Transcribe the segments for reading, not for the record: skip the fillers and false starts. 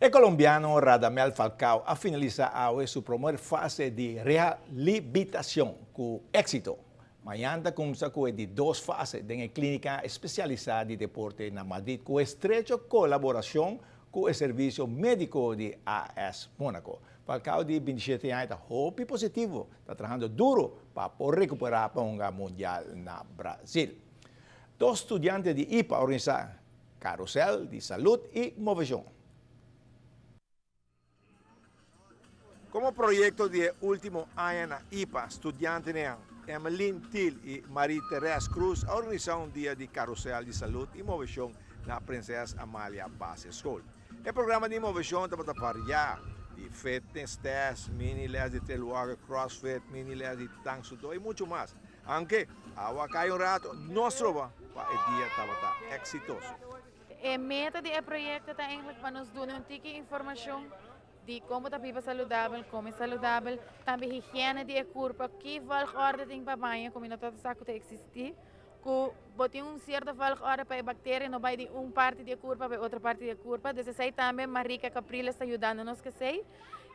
E colombiano Radamel Falcao a finalisa awe su promer fase di rehalibitacion cu exito. Mañan ta cumsa cu e di dos fase den e clinica especialisa di deporte na Madrid cu estrecho colaboracion cu e servicio medico di AS Monaco. Falcao di 27 aña ta hopi positivo, ta trahando duro pa por recupera pa hunga Mundial na Brazil. Dos studiante di ipa a organisa Carusel di Salud y Movecion. Como proyecto di e ultimo aña na ipa, studiantenan Emmeline Thiel y Marie Therese Cruz a organisa un dia di Carusel di Salud y Movecion na Prinses Amalia Basisschool. E programa di movecion tabata varia, di fitness test, mini les di trailwalker, crossfit, mini les di tang soo do y mucho mas. Aunke awa a kai un rato, no a stroba pa e dia tabata eksitoso. E meta di e proyekto ta eigenlijk pa nos duna un tiki informashon di kon bo ta biba saludabel, kome saludabel, tambe higiene di e kurpa, ki volgorde tin pa baña ku mi no tabata sa ku ta eksistí, ku bo tin un sierto volgorde pa e bakteria no bai di un parti di e kurpa pa e otro parti di e kurpa. Dus esei tambe Marica Capriles ta yudando nos ku esei.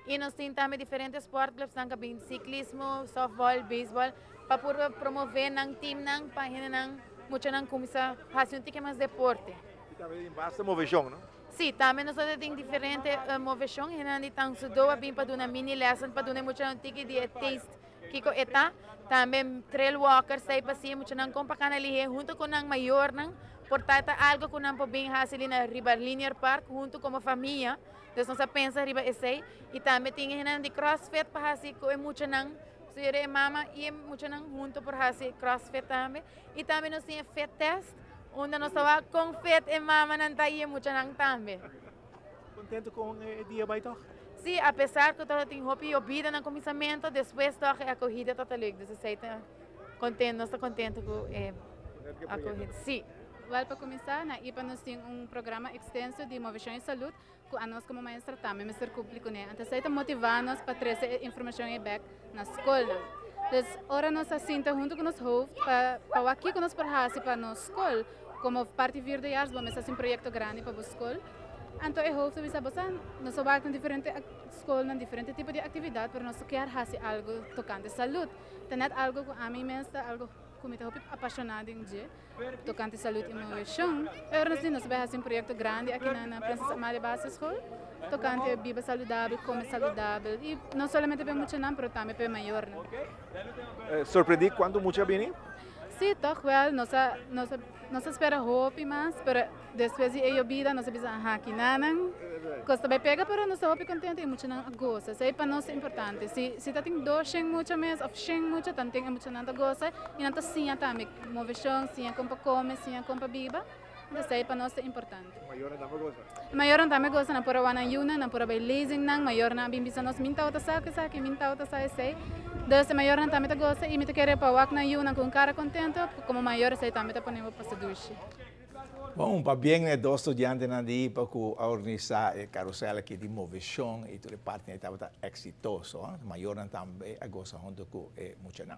Y nos tin tambe diferente sportclubsnan ka bin ciclismo, softball, baseball pa purba promove nan teamnan pa hendenan muchanan cuminsa haci un tiki mas deporte. Y tambe tin basta movecion, no? Si, tambe nos ta tin diferente movecion. Hendenan di Tang Soo Do a bin pa duna mini lesson pa duna e muchanan un tiki di e taste kico e ta. Tambe trail walkers ta pa siña muchanan con pa cana lihe hunto cu nan mayornan. Por ta ta algo cu nan por bin haci li na riba Linear Park hunto como famia. Dus nos a pensa riba esei y tambe tin e hendenan di crossfit pa haci cu e muchanan, so yere e mama y e muchanan hunto por haci crossfit tambe. Y tambe nos tin e fit test unda nos ta wak con fit e mamanan ta y e muchanan tambe. Contento con e dia bay toch? Si, a pesar cu tabatin hopi yobida na cuminsamento, despues toch e acogida tabata leuk, dus esei ta contento, nos ta contento cu e acogida. Si. Wel pa cuminsa, na ipa nos tin un programa extenso di Movecion y Salud cu anos como maestra tambe mester cumpli cune. Anto esey ta motiva nos pa trece e informacion ey bek na scolnan. Dus ora nos a sinta hunto cu nos hoofd pa pa wak kico nos por haci pa nos scol como parti vierdejaars bo mester haci un proyecto grandi pa bo scol. Anto e hoofd a bisa bo sa nos a wak na diferente scolnan diferente tipo di actividad pero nos kier haci algo tocante salud. Ta net algo cu ami mes ta algo cu mi ta hopi apasiona den dje. Tocante salud y movecion, e ora nos di nos a bay haci un proyecto grandi aki na Prinses Amalia Basisschool tocante biba saludabel, come saludabel y no solamente pa e muchanan pero tambe pa e mayornan. Sorprendí cuanto mucha a bini? Sí, toch wel. Nos a nos a nos a spera hopi mas, pero despues di e yobida nos a bisa aha kinanan cos ta bay pega pero nos ta hopi contento y muchanan a goza. Esey pa nos ta importante. Si si ta tin dos shen mucha mes of shen mucha tanten e muchanan ta goza y nan ta siña tambe. Moveshon, siña kon pa kome, siña kon pa biba, esei pa nos ta importante. Mayornan tambe gosa? Mayornan tambe gosa, nan por a wak nan yunan, nan por a bai lezingnan, mayornan a bin bisa nos min tabata sa ku esaki, min tabata sa esei. Dus e mayornan tambe ta gosa i mi ta kere pa wak nan yunan ku un kara kontento, komo mayor esei tambe ta pone bo pasa dushi. Bon, pabien e dos studiantenan di ipa ku a organisá e karusèl aki di moveshon i tur e partinan ei tabata eksitoso. Mayornan tambe a gosa huntu ku e muchanan.